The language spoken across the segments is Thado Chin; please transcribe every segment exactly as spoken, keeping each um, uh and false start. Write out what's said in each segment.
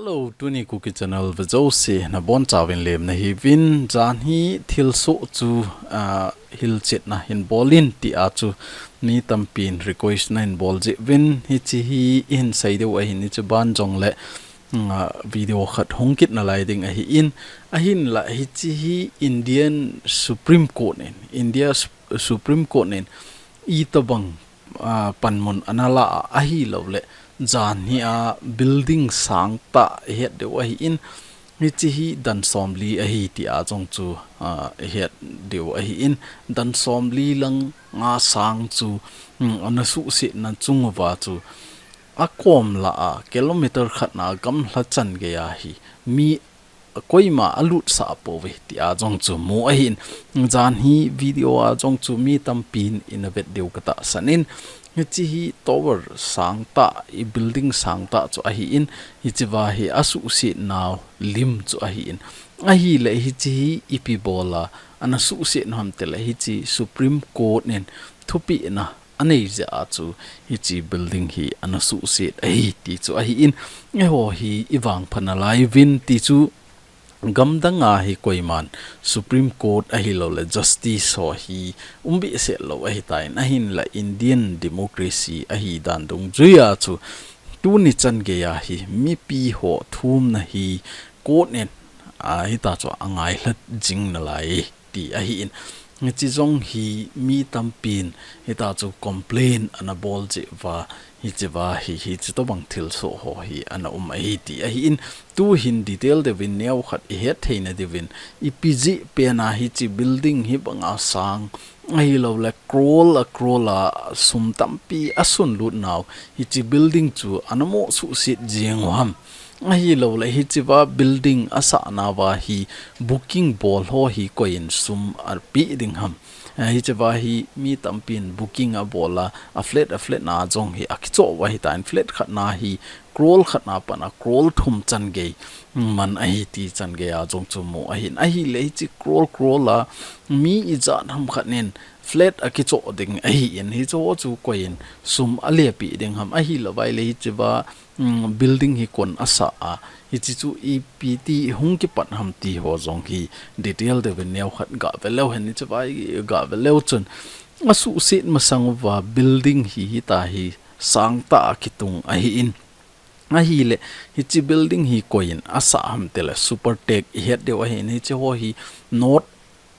Hello, tuni Kuki Channel vejouse nabonchauvin lemna hiuvin. Janhi thilsoh chu, ah, hilchetna hin bolin tia chu mi tampin request nahin bol jeh uvin. Hiche hi ihin sei diu ahin, hiche ban jongle, mm, ah, video khat hung kit nalai ding ahin. Ahinla hiche hi Indian Supreme Court in, India Sup-, Supreme Court in itobang, ah, panmun analah a, ahilouleh janhi a building sangtah ihet diu ahin, hiche hi dan somli ahi tia jong chu, ah, ihet diu ahin, dan somli lang nga sang chu, mm, ana suhsetna chung uva chu akom lah a kilometer khatna gamla chan geiya hi mi koima alutsah pouve tia jong chu mu ahin. Janhi video a jong chu mi tampin ina vet diu katahsan in, hiche hi tower sangtah, i building sangtah chu ahin, hichea hi asuhsetnau lim chu ahin. Ahileh hiche hi ipi bola ana suhset u ham tileh hiche Supreme Court in thupehna anei jeh a chu hiche building hi ana suhset ahi ti chu ahin, eiho hi ivangpha nalai uvin ti chu gamdang a hi koiman Supreme Court ahilouleh Justice ho hi um behseh lou ahitan, ahinla Indian democracy ahi dan dungjuia chu tuni chan geiya hi mipi ho thumna hi court in, ah, hitia chu angailha jing nalai ti ahin. Hiche jong hi mi tampin hitia chu complain ana bol jeh uva, hichea hi, hiche tobang thilsoh ho hi ana um ahi ti ahin. Tuhin detail deuvin neokhat ihet theina diuvin, ipi jeh pena hiche building hi banga sang, ahilouleh crore a crore a sum tampi asunlut nau hiche building chu ana mo suhset jeng u ham. Ahilouleh hichea building asah nauva hi booking bol ho hi koiin sum apeh ding ham. Eh, hichea hi mi tampin booking abol a, a flat, a flat na jong hi akichoh u ahitan, flat khatna hi crore khatna pat a crore thum chan gei man ahi ti chan geiya jong chu mu ahin. Ahileh hiche crore crore a mi ijat ham khat in flat akichoh ding ahin, hiche ho chu koiin sum alepeh ding ham, ahilouleh hichea, mm, building hi koiin asah a, hiche chu ipi ti hung kipat ham ti ho jong hi detail deuvin neokhat gave leu hen, hichea gave leu chun asuhset masang uva building hi hitia hi sangtah a kitung ahin. Ahileh hiche building hi koiin asah ham tileh Supertech ihet diu ahin, hiche ho hi North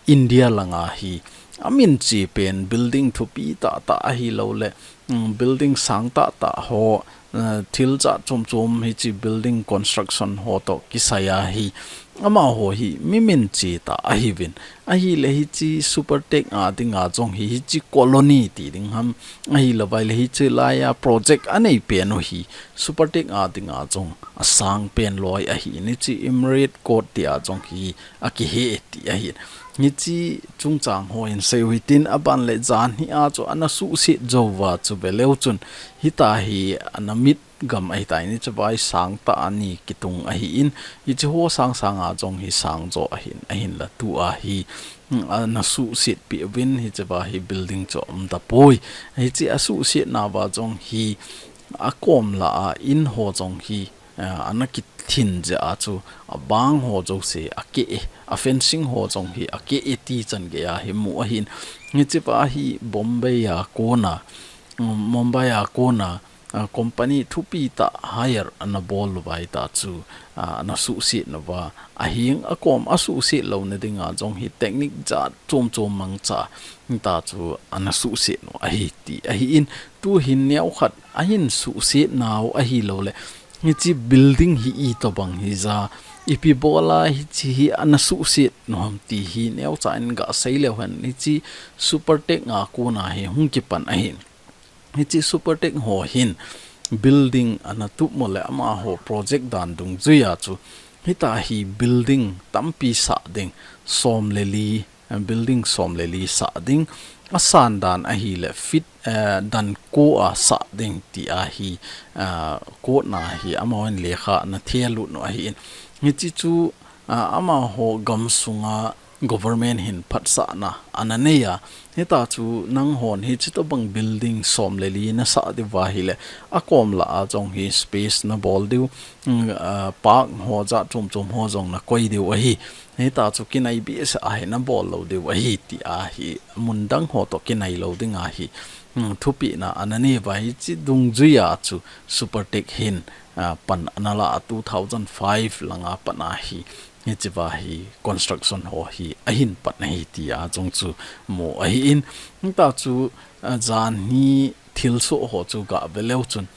India langa hi amin che pen building thupi tahtah ahilouleh, mm, building sang tahtah ho, eh, thil jat chom chom hiche building construction ho toh kisai a hi amaho hi mi min che tah ahiuvin. Ahileh hiche Supertech a dinga jong hi hiche colony ti ding ham, ahilouleh hiche laia project anei pen u hi Supertech a dinga jong asang pen loi ahin, hiche Emerald Court tia jong hi akihe ti ahin. Hiche chungchang ho hin sei u hitin, aban le janhi a chu ana suhset jou uva chu ve leu chun hitia hi ana mit gam ahitan, hichea hi sangtah a ni kitung ahin, hiche ho sang sang a jong hi sang jo ahin, ahinla tua hi, mm, ana suhset peh uvin, hichea hi building chu aum tapoi. Hiche asuhset nauva jong hi akom lah a in ho jong hi, ah, ana kithin jeh a chu abang ho jouse akeh e, a fencing ho jong hi akeh e ti chan geiya hi mu ahin. Hichea hi Bombay a kona, mm, Mumbai a kona, ah, company thupi tah hire ana bol uva hitia chu, ah, ana suhset uva, ahing akom asuhset louna dinga jong hi technique jat chom chom mangcha hitia chu ana suhset u ahi ti ahin. Tuhin neokhat ahin suhset nau ahilouleh hiche building hi itobang hija, ipi bola hiche hi ana suhset u ham ti hi neocha in gasei leu hen, hiche Supertech a kona hi hung kipan ahin. Hiche Supertech ho hin building ana tup mo le amaho project dan dungjuia chu hitia hi building tampi sah ding, som le li, eh, building som le li sah ding, asan dan ahileh feet, eh, dan ko a sah ding tia hi, eh, court na hi amahon lekha ana thehlut u ahin. Hiche chu, ah, amaho gamsunga government hin phatsahna ana nei a, hita chu nanghon hichi tobang building som le li nasah diu va ahile, akom lah a jong hi space nabol diu, mm, ah, park ho jat chom chom ho jong nakoi diu ahi. Hita chu kinai behseh a hi nabol lou diu ahi ti ahi, mun dang ho toh kinai lou ding ahi. Mm, thupina ana nei va hichi dungjui a chu Supertech hin, ah, pan ana la a two thousand five langa pat ahi. Hichi va hi construction ho hi ahin pat ahi ti a jong chu mu ahi in. Hita chu, ah, janhi thilsoh ho chu gave leu chun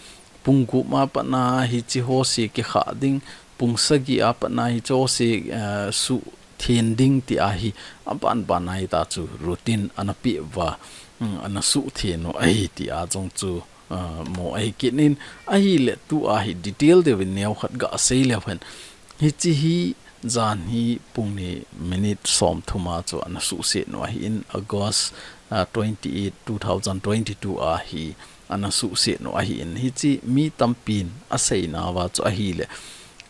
pung gup ma pat a hichi ho se kikha ding, pung sagi a pat a hichi ho se, ah, suh then ding ti ahi, aban ban a hita chu routine ana pe va, mm, ana suh then u ahi ti a jong chu, ah, mu ahi kit in, ahile tu ahi detail deu in neo khat gasei leu hen. Hichi hi janhi pung ni minute som thum a chu ana suhset u ahi in, August, ah, twenty eight, two thousand twenty two ahi ana suhset u ahi in. Hichi mi tampin asei nauva chu ahile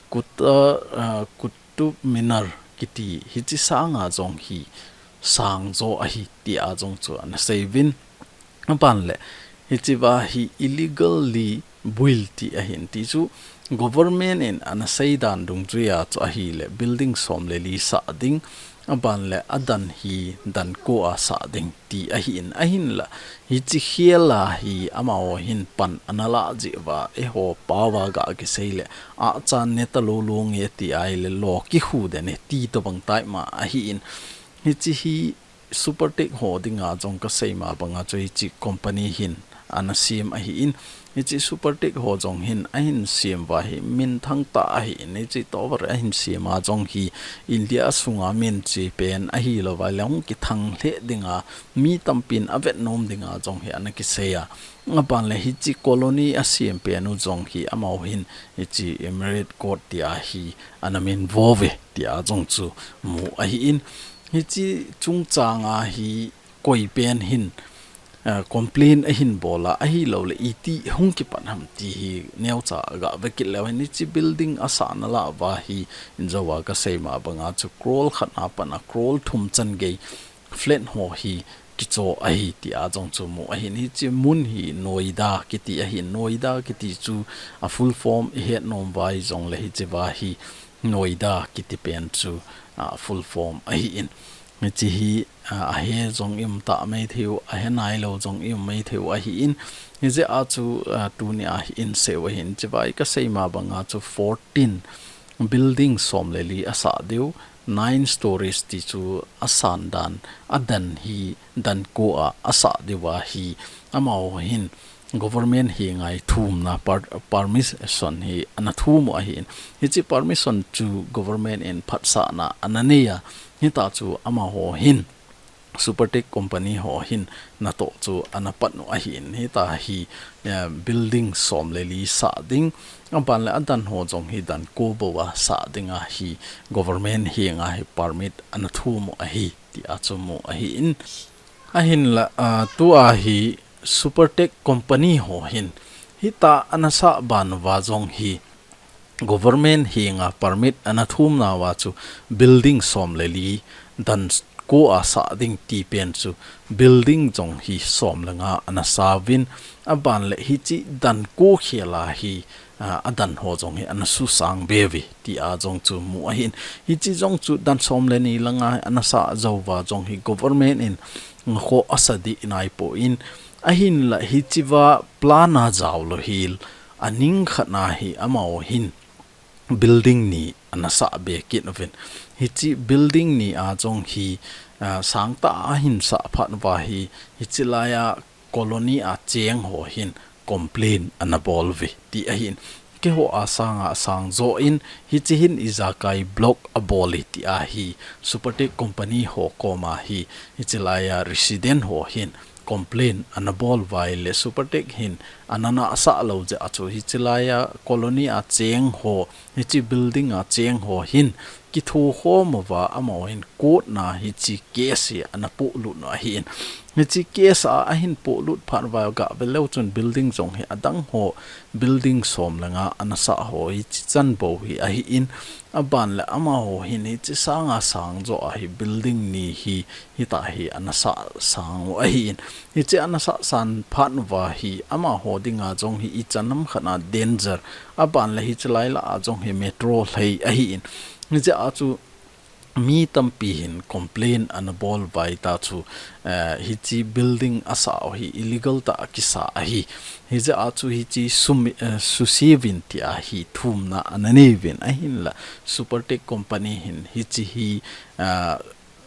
Qut-, ah, Qutub Minar kiti hichi sanga jong hi sang jo ahi ti a jong chu ana sei uvin. Aban le, hichi va hi illegally built ti ahin ti chu government in ana sei dan dungjui a chu ahile building som le li sah ding, aban le adan hi dan ko a sah ding ti ahi in, ahin la hichi khel a hi amaho hin pan ana la jeh va eiho pao va ga kisei le, achan ne ta lou lou nge ti ahile lo kikhu den e ti tobang tai ma ahi in, hichi hi Supertech ho dinga jong kasei ma banga chu hichi company hin ana sem ahi in, hichi Supertech ho jong hin ahin sem va hi minthang tah ahi in, hichi tower ahin sem a jong hi India sunga min che pen ahilou va le hung kithang lheh dinga mi tampin avet nom dinga jong hi ana kisei a. Aban le hichi colony asem pen u jong hi amaho hin hichi Emerald Court ti ahi ana min vo uve ti a jong chu mu ahi in. Hichi chungchang a hi koi pen hin, ah, complain ahin bol a, ahilou le iti hung kipan ham ti hi neocha gave kit leu hen. Hichi building asahna lah va hi injo a kasei ma banga chu crore khat a pat a crore thum chan gei flat ho hi kicho ahi ti a jong chu mu ahi in. Hichi mun hi Noida kiti ahi in, Noida kiti chu a full form ihet nom uva jong le hichi va hi Noida kiti pen chu, ah, full form ahi in. Hichi hi, ah, ahe jong i um ta mai thei u, ahe nailou jong i um mai thei u ahi in. Hijeh a chu, ah, tuni a hi in sei u ahi in, hichi va hi kasei ma banga chu fourteen building som le li asah diu, nine stories ti chu asan dan, adan hi dan ko a asah diu ahi, amaho hin government henga hi thumna per-, permission hi ana thum u ahi in. Hichi permission chu government in phatsahna ana nei a, hita chu amaho hin Supertech company ho hin natoh chu ana pat u ahi in. Hita hi, eh, building som le li sah ding, aban le adan ho jong hi dan ko bou a sah ding ahi, government henga hi permit ana thum u ahi ti a chu mu ahi in. Ahin la, ah, tu a hi Supertech company ho hin hita ana sah ban uva jong hi government henga permit ana thum nauva chu building som le li dan ko a sah ding ti pen chu building jong hi som le nga ana sa uvin, aban le hichi dan ko khel a hi, ah, adan ho jong hi ana susang be uve ti a jong chu mu ahi in. Hichi jong chu dan som le ni langa ana sah jou uva jong hi government in ngakhoh asa dih nai poi in, ahin la hichi va plan a jao lou hel, aning khat na hi amaho hin building ni ana sah be kit uvin. Hichi building ni a jong hi, ah, sang tah a ahin sah phat uva hi, hichi lai a colony a cheng ho hin complain ana bol uve ti ahi in. Keiho a sanga asang jo in, hichi hin ijakai block abol e ti ahi Supertech company ho koma hi, hichi lai a resident ho hin complain ana bol uva ahile Supertech hin ana nahsah lou jeh a chu hichi lai a colony a cheng ho, hichi building a cheng ho hin kithokhom uva, amaho hin court na hiche case hi ana polut u ahin. Hiche case a ahin polut phat uva gah ve leu chun building jong hi adang ho, building som le nga ana sah ho hiche chan bou hi ahin. Aban le amaho hin hiche sanga sang jo a hi building ni hi, hitah hi ana sah sang u ahin. Hiche ana sah san phat uva hi amaho dinga jong hi ichan ham khat a danger. Aban le hiche lai lah a jong hi metro lhei ahin. Hijeh a chu mi tampi hin complain ana bol uva hita chu, eh, hiche building asah u hi illegal tah a kisah ahi. Hijeh a chu hiche sum, eh, suse uvin tia hi thumna ana nei uvin ahinla Supertech company hin hiche hi, eh,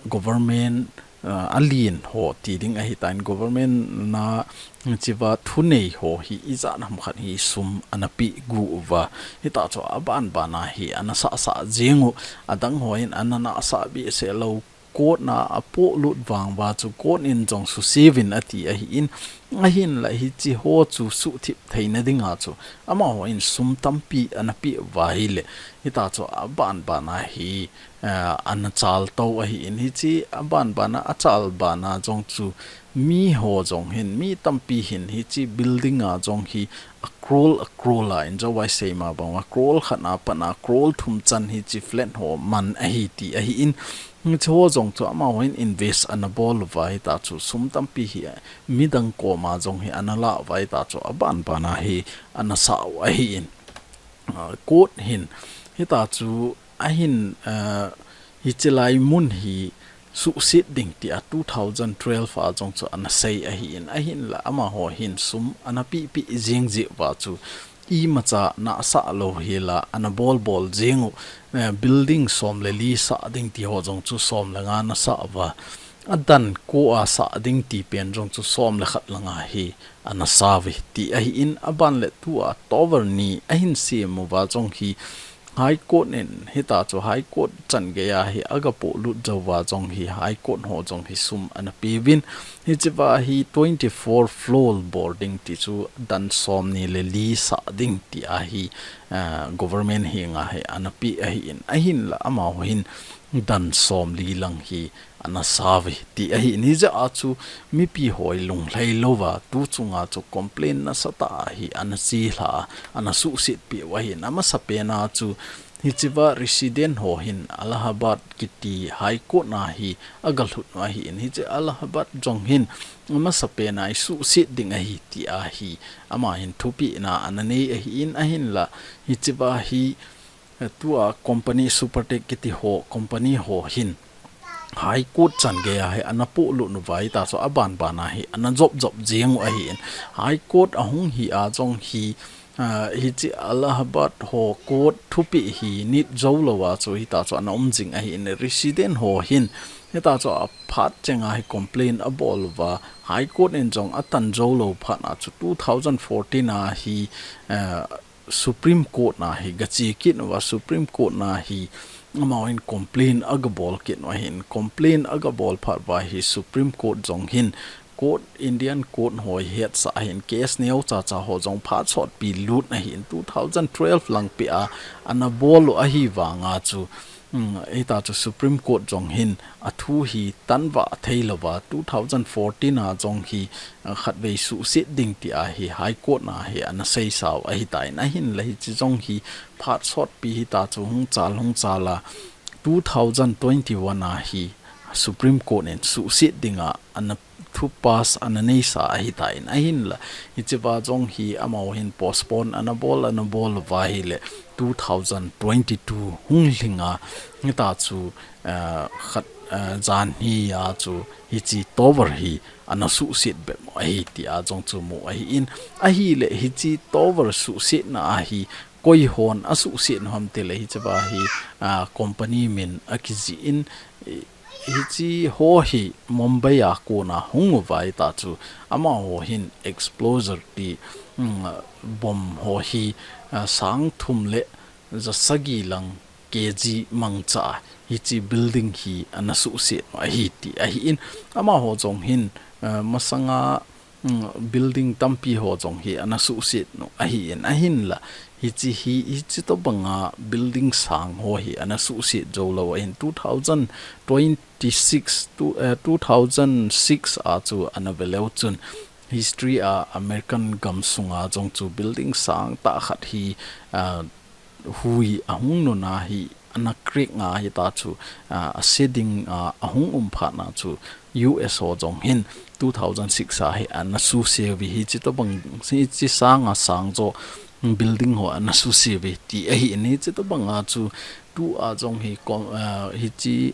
government, eh, alen ho ti ding ahitan, government na hichea thunei ho hi ijat ham khat hi sum ana peh gu uva. Hita chu aban ban a hi ana sah sah jing u, adang ho hin ana nahsah behseh lou, court na apolut vang uva chu court in jong suse uvin ati ahin, ahinla hiche ho chu suhthip theina dinga chu amaho in sum tampi ana peh uva ahile, hita chu aban ban a hi, eh, ana chal to ahin, hiche aban ban a, achal ban a jong chu mi ho jong hin, mi tampi hin hiche building a jong hi a crore, a crore a in jo vai sei ma bang a crore khat a pat a crore thum chan hiche flat ho man ahi ti ahin, hiche ho jong chu amaho in invest ana bol uva hita chu sum tampi hi midang koma jong hi ana la uva hita chu aban ban a hi ana sah u ahin. Ah, court hin hita chu ahin, ah, hiche lai mun hi suhset ding tia two thousand twelve a jong chu ana sei ahin, ahinla amaho hin sum ana peh peh jing jeh uva chu imacha nahsah lou hel a ana bol bol jing u, eh, building som le li sah ding ti ho jong chu som le nga ana sah uva, adan ko a sah ding ti pen jong chu som le khat lang a hi ana sa uve ti ahin, aban le tua tower ni ahin sem uva jong hi High Court in hita chu High Court chan gei a hi aga polut jou uva jong hi High Court ho jong hi sum ana pe uvin, hichea hi twenty four floor building ti chu dan som ni le li sah ding ti a hi, ah, government henga hi ana pe ahin, ahinla amaho hin dan som li lang hi ana sa uve ti ahin, hijeh a chu mipi ho hi lunglhai louva tu chunga chu complain nasatah a hi ana chelha a, ana suhset peh u ahin, amasapen a chu hichea resident ho hin Allahabad kiti High Court na hi aga lhut u ahin, hiche Allahabad jong hin amasapen a isuhset ding ahi ti a hi ama hin thupeh na ana nei ahin, ahinla hichea hi Eh, tua company Supertech kiti ho, company ho hin High Court chan gei a hi ana polut uva hita chu aban ban a hi ana jop jop jing u ahin. High Court ahung hi a jong hi, ah, hiche Allahabad ho court thupeh hi nit jou louva chu hita chu ana um jing ahin. Resident ho hin hita chu aphat chenga hi complain abol uva, High Court in jong atan jou lou phat a chu two thousand fourteen a hi, eh, Supreme Court na hi gache kit uva, Supreme Court na hi amaho hin complain aga bol kit u ahin, complain aga bol phat uva hi Supreme Court jong hin court, Indian court ho hi hetsah ahin, case neocha cha ho jong phat sotpi lut ahin, two thousand twelve lang peh a ana bol u ahi vang a chu, um, hita chu Supreme Court jong hin athu hi tanvah thei louva, two thousand fourteen a jong hi, ah, khatvei suhset ding ti a hi High Court na hi ana seisa u ahitan, ahinla hiche jong hi phat sotpi hita chu hung chal hung chal a, two thousand twenty-one a hi Supreme Court in suhset dinga ana thu pass ana neisa ahitan, ahinla hichea jong hi amaho hin postpone ana bol, ana bol uva ahile two thousand twenty-two hung lhinga hita chu, eh, khat, eh, janhi a chu hiche tower hi ana suhset bep u ahi ti a jong chu mu ahin, ahile hiche tower suhsetna a hi koi hon asuhset u ham tile hichea hi, ah, company min akijih in, eh, hiche ho hi Mumbai a kona hung uva hita chu amaho hin explosive ti, um, bomb ho hi, ah, sang thum le ja sagi lang K G mangcha a hiche building hi ana suhset u ahi ti ahin, amaho jong hin, ah, masanga mm, building tampi ho jong hi ana suhset nu ahin, ahinla hiche hi, hiche tobanga building sang ho hi ana suhset jou lou ahin, two thousand twenty-six, two, eh, two thousand six a chu ana ve leu chun history a American gam sunga jong chu building sang tah khat hi, ah, hui ahung nuna hi ana crack nga hita chu, ah, ase dinga ahung um phat na chu U S ho jong hin two thousand six a hi ana suse uve, hiche tobang, hiche sanga sang jo building ho ana suse uve ti ahin, hiche tobanga chu tua jong hi kom-, ah, hiche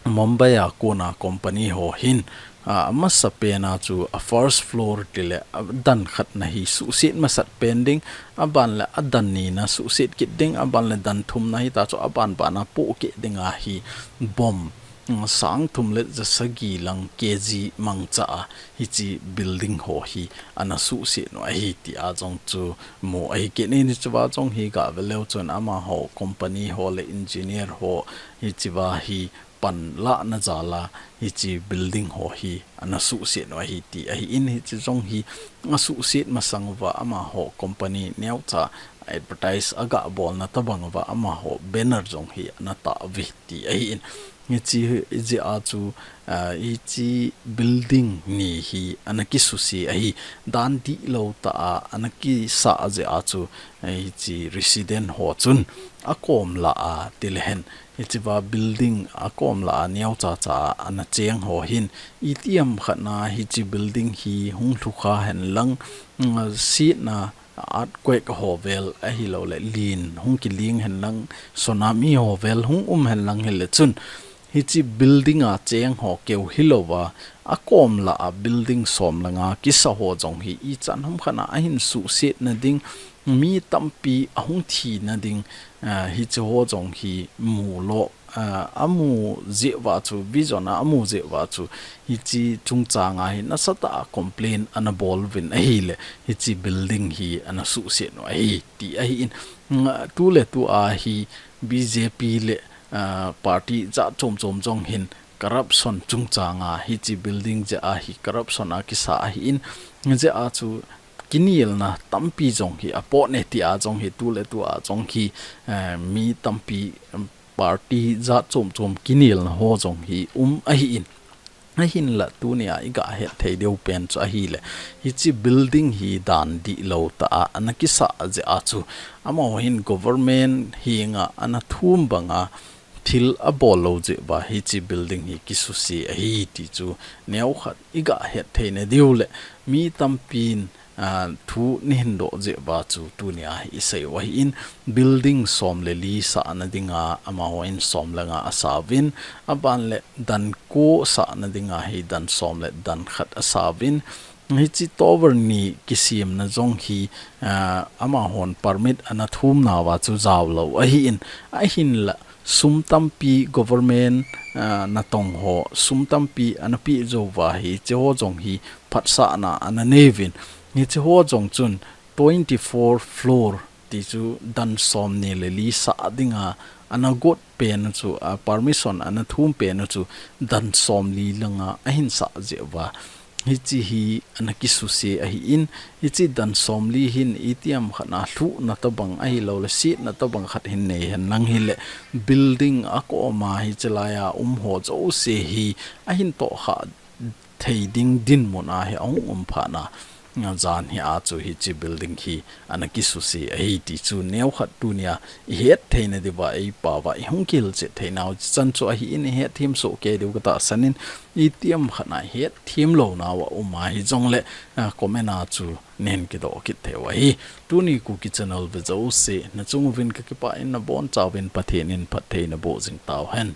Mumbai a kona company ho hin, ah, amasa pen a chu a first floor tile a dan khat na hi suhset masat pen ding, aban le a dan ni na suhset kit ding, aban le dan thum na hita chu aban ban a pohkeh dinga hi bom, mm, sang thum le ja sagi lang K G mangcha a hiche building ho hi ana suhset nu ahi tia jong chu mu ahi kit in, hichea jong hi ga ve leu chun amaho company ho le engineer ho hichea hi panlahna jal a hiche building ho hi ana suhset nu ahi ti ahin, hiche jong hi asuhset masang uva amaho company neocha advertise aga bolna tobang uva amaho banner jong hi ana tah uve ti ahin, hiche hi jeh a chu, ah, hiche building ni hi ana kisuse ahi, dan dihlou tah a ana kisah jeh a chu, eh, hiche resident ho chun akom lah a tile hen hichea building akom lah a neocha cha a ana cheng ho hin itiham khat na hiche building hi hung lhukha hen lang, mm, setna earthquake ho vel ahilou le lin hung kiling hen lang, tsunami ho vel hung um hen lang hile chun hiche building a cheng ho keu hilou va akom lah a building som le nga kisa ho jong hi ichan ham khat na ahin suhset na ding, mi tampi ahung thi na ding, ah, hiche ho jong hi mu lo, ah, amu jeh uva chu, vision a amu jeh uva chu, hiche chungchang a hi nasatah a complain ana bol uvin ahile, hiche building hi ana suhset nu ahi ti ahin, mm, tuletu a hi B J P le, ah, party jat chom chom jong hin corruption chungchang a hiche building jeh a hi corruption a kisa ahin, jeh a chu kinelna tampi jong hi apoh ne tia jong hi tuletu a jong hi, eh, mi tampi, em, party jat chom chom kinelna ho jong hi um ahin, ahinla tunia iga het thei diu pen chu ahile hiche building hi dan dihlou tah a ana kisah jeh a chu amaho hin government henga ana thum banga thil abol lou jeh uva hiche building hi kisuse ahi ti chu neokhat iga het thei na diu le mi tampin, ah, thu nei hin doh jeh uva chu tunia hi isei u ahin, building som le li sahna dinga amaho in som le nga asa uvin, aban le dan ko sahna dinga hi dan som le dan khat asa uvin, hiche tower ni kisemna jong hi, ah, amahon permit ana thum nauva chu jao lou ahin, ahinla sum tampi government, ah, natong ho sum tampi ana peh jou uva hiche ho jong hi phatsahna ana nei uvin, hiche ho jong chun twenty four floor ti chu dan som ni le li sah dinga ana got pen u chu, ah, permission ana thum pen u chu dan som li langa ahin sah jeh uva hiche hi ana kisuse ahin, hiche dan som li hin itiham khat na lhuhna tobang ahilou le setna tobang khat hin nei hen lang hile building akom a hiche lai a um ho jouse hi ahin tohkhah thei ding dinmun a hi ahung um phat na, ah, jan hi a chu hiche building hi ana kisuse ahi ti chu neokhat tunia ihet thei na diuva eipao va ihung kihilchet thei nau chan chu ahin, ihet them soh kei diu katahsan in, itiham khat na ihet them lou nau aum a hijong le, ah, comment a chu nei hin kidoh kit thei u ahi. Tuni Kuki channel ve jouse nachung uvin kakipah in nabonchauvin Pathen in phatthei naboh jing tauhen.